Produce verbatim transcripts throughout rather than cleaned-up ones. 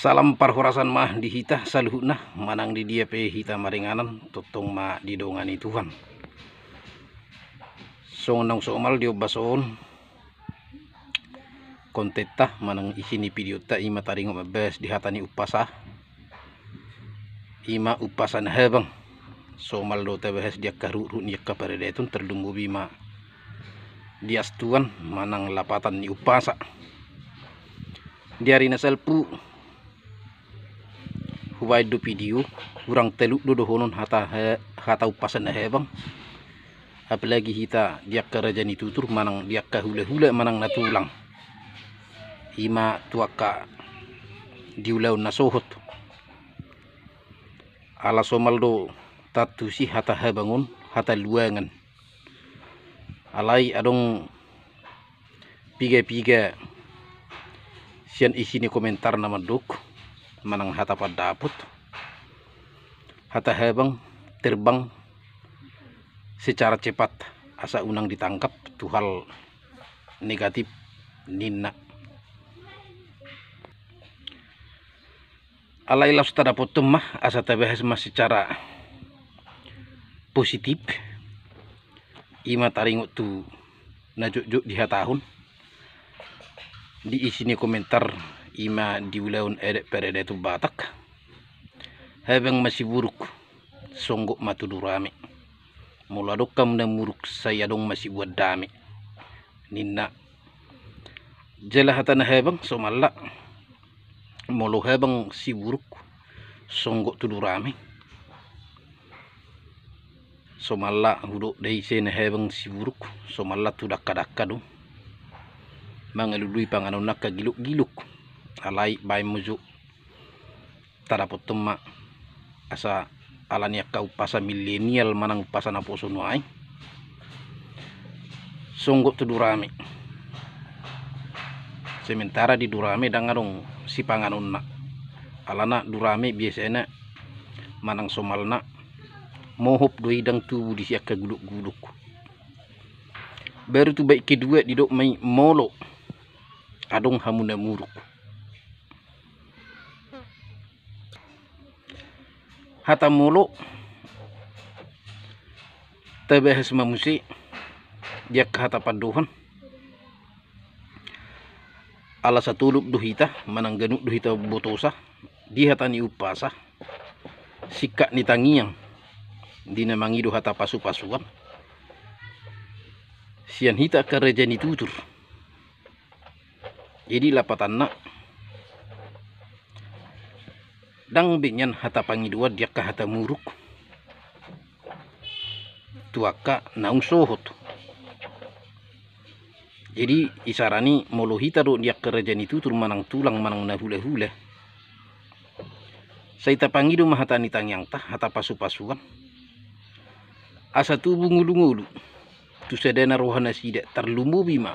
Salam parhorasan ma di hita saluhutna, manang di dia pe hita maringanan, tongtong ma didongani Tuhan. Songon naung somal di ombas on, kontenta manang isi ni videota i ma taringot mambahas di hata ni umpasa. I ma umpasa na habang. Somal do tabahas di angka ruhut-ruhut ni angka paradaton, tarlumobi ma di astuan manang lapatan ni umpasa. Di ari na salpu hubaen do video, hurang talut do dohonon hata, hata umpasa na habang. Apalagi hita di angka raja ni tutur manang di angka hula-hula manang na tulang, i ma tu angka di ulaon na sohot. Ala somal do tantusi hata habang on hata luangan. Alai adong piga-piga sian isi ni komentar na mandok manang hata pandapot, hata habang terbang secara cepat, asa unang ditangkap tu hal negatif, ninna. Alai laos tadapothon ma, asa tabahas ma secara positif, i ma taringot tu na jotjot dihatahon di isi ni komentar, i ma di ulaon adat paradaton Batak. Habang ma siburuk, songgop ma tudu rame. Molo adong hamu na muruk, sai adong ma sibuat dame, ninna. Jala hata na habang somalna, molo habang siburuk, songgop tudu rame. Somalna hudok do ise na habang siburuk, somalna tu dakka-dakka do mangalului panganonna angka giluk-giluk. Alai baen ma jo, tadapothon ma, asa ala ni angka umpasa milenial manang umpasa naposo nuaeng, songgop tudu rame. Sementara di durame ndang adong sipanganonna. Alana durame biasana manang somalna mohop do i, ndang tubu disi angka guluk-guluk. Baru tu bait kedua didok ma i molo adong hamu na muruk. Hata molo tabahas ma muse di angka hata pandohan. Ala satolop do hita manang ganup do hita botosa di hata ni umpasa, singkat ni tangiang di na mangido hata pasu-pasuan sian hita angka raja ni tutur. Jadi lapatanna, ndang be nian hata pangidoan di angka hata muruk tu angka naung sohot. Jadi isarana i molo hita do di angka raja ni tutur manang tulang manang na hula-hula, sai tapangido ma hata ni tangiangta, hata pasu-pasuan, asa tubu ngolu-ngolu tu sada na roha nasida, tarlumobi ma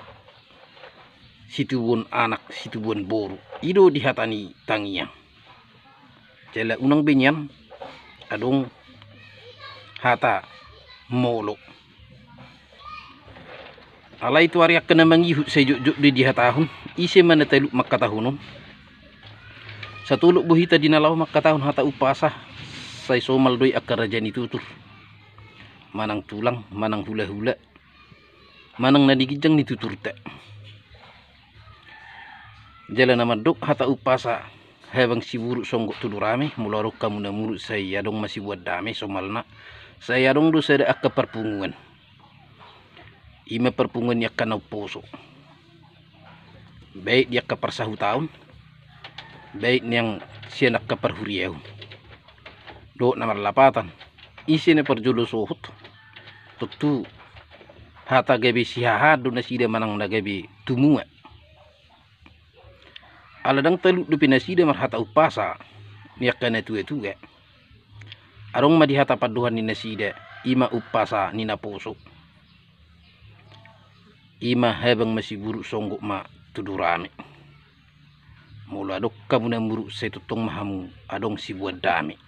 situbuon anak, situbuon boru. I do di hata ni tangiang. Jala unang be nian adong hata molo. Alai tu ari angka na mangihut sai jotjot do i dihatahon. Ise ma na talut mangkatahon on? Satolop do hita di na laho mangkatahon hata umpasa, sai somal do i angka raja ni tutur manang tulang manang hula-hula manang na di ginjang ni tuturta. Jala na mandok hata umpasa, habang siburuk songgop tudu rame, molo adong hamu na muruk sai adong ma sibuat dame, somalna sai adong do sada angka parpunguan. I ma parpunguan ni angka na umposo, baik di angka parsahutaon, baik nian sian angka parhuriaon. Dohot na marlapatan, ise na parjolo sohot, tontu hata gabe sihahaan do nasida manang na gabe tumua. Ala ndang talut dope nasida marhata umpasa ni angka na tua-tua. Adong ma di hata pandohan ni nasida, i ma umpasa ni naposo, i ma habang ma siburuk songgop ma tudu rame. Molo adong hamu na muruk sai tongtong ma hamu adong sibuat dame.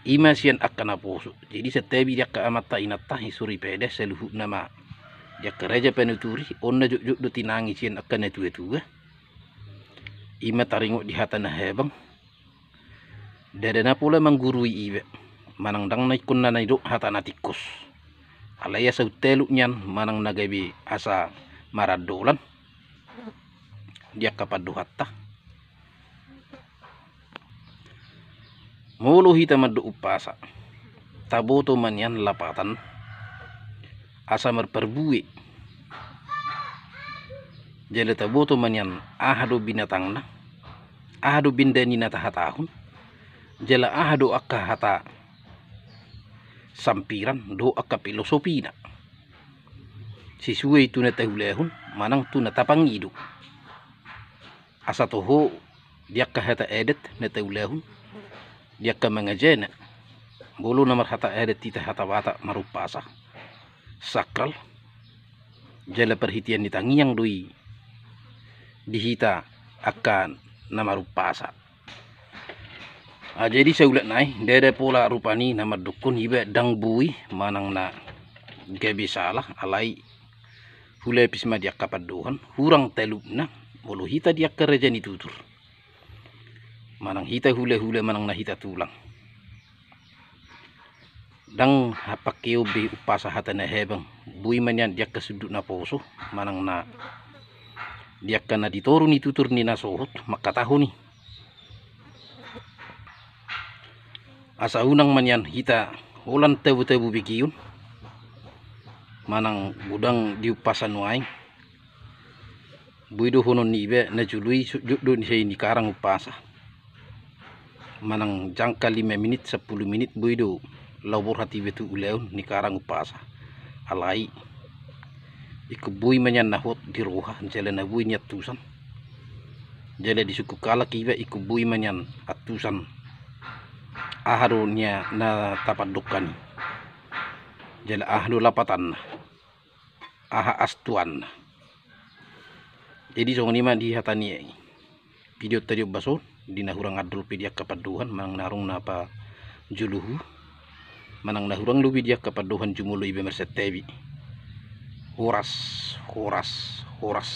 I ma sian angka naposo. Jadi santabi di angka amanta inanta, i soripada, saluhutna ma di angka raja panuturi, on na jotjot do tinangi sian angka na tua-tua. I ma taringot di hata na habang, Ndada na pola manggurui iba, manang ndang na ingkon na nidok hata na tingkos. Alai asa untalu nian manang na gabe asa marandolan di angka pandohanta. Molo hita mandok umpasa, taboto ma nian lapatan asa marparbue. Jala taboto ma nian aha do binatangna, aha do benda ni na tahatahon, jala aha do angka hata sampiran dohot angka filosofina sisuai tu na taulahon manang tu na tapangido. Asa toho di angka hata adat na taulahon, di angka mangajana, molo na marhata adat hita, hata Batak marumpasa, sakral, jala parhitean ni tangiang do i di hita angka na marumpasa. Ah, jadi saulak nai, ndada pola rupani na mandokkon iba ndang boi manang na gabe sala, alai hulapis ma di angka pandohan, hurang talupna, molo hita di angka raja ni tutur, manang hita hulahula manang na hita tulang. Ndang hapangkeon be umpasa hata na habang, boi ma nian di angka sundut na poso, manang na di angka na di toru ni tutur ni na sohot mangkatahon i. Asa unang ma nian hita holan tabu-tabu begeon, manang godang di umpasa nuaeng. Boi dohonon ni iba na jolo i sundut do ni sai ni karang umpasa. Manang jangka lima minit, sampulu minit, boi do laho borhat iba tu ulaon ni karang umpasa. Alai ingkon boi ma nian na hot di roha, jala na boi ni antusan. Jala di sungkun halak iba ingkon boi ma nian antusan aha do nian na tapandokkan i, jala aha do lapatanna, aha astuanna. Jadi songon i ma di hata ni i. Video tadi ombas on, di na hurang andol pe di angka pandohan, manang na hurang na pajuluhu, manang na hurang lobi di angka pandohan jumolo iba marsantabi. Horas, horas, horas.